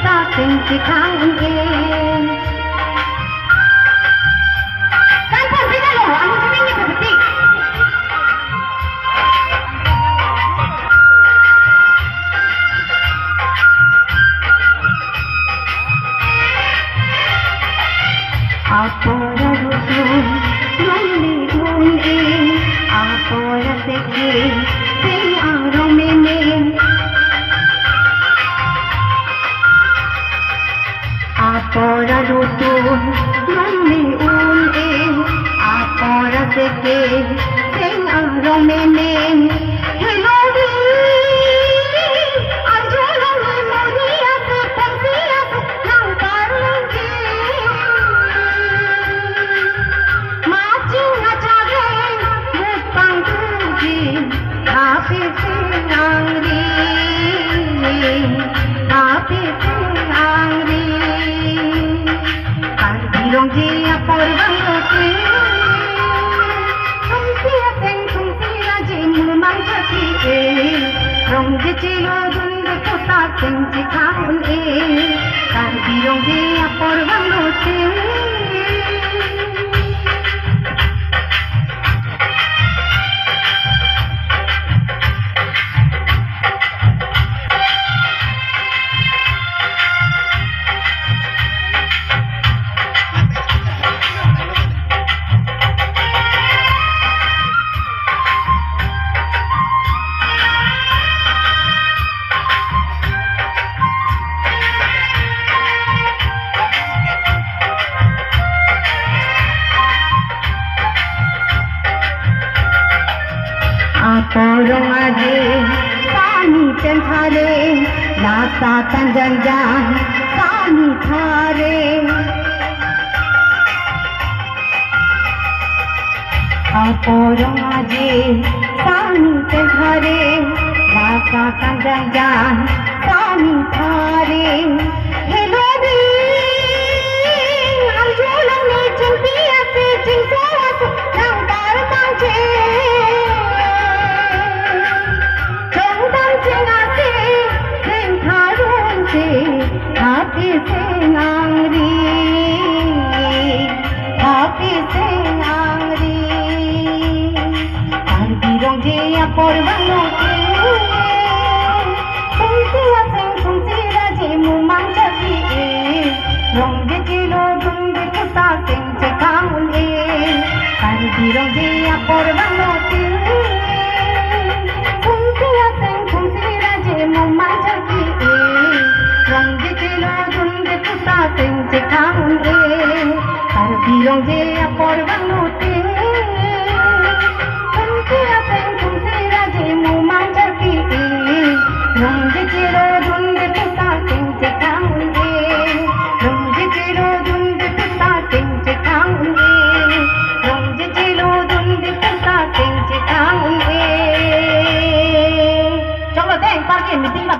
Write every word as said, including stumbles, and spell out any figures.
ta sing si khang un-e. Kan pon pina lo, ang sing ni pepeti. Apor alutu, rong le un-e, apor aseke, sing arong meme. Apor alutu, rong le un-e, apor aseke, sing arong meme. Hello, di, arjulong le mori ase, pangsi ase, nang parlong di. Maching achare, mupang tuji, happy sing angri, happy sing angri. Karbi rongje apor vanglote, sungsi aseng sungsi raje mumang chaki e. Rongje chelo dunde puta sing si khang un-e. Karbi rongje apor vanglote. Apor arong aje, sani pen thare, lasa tan janjan, sani thare. Apor arong aje, sani pen thare, lasa tan janjan, sani thare. Hello, di, arjulong ne chingpi ase, chingso ase, nang parpang che. Chongdam ching ase, sing tharun che, happy sing angri, happy sing angri. Karbi rongje apor vanglote, sungsi aseng sungsi raje mumang chaki e. Rongje chelo dunde puta sing si khang un-e. Karbi rongje apor vanglote, sungsi aseng sungsi raje mumang chaki e. Rongje chelo dunde puta sing si khang un-e. Karbi rongje apor vanglote, sungsi aseng sungsi raje mumang chaki e. Rongje chelo dunde puta sing si khang un-e. Rongje chelo dunde puta sing si khang un-e. Rongje chelo dunde puta sing si khang un-e. Choklo deng parke meeting ba.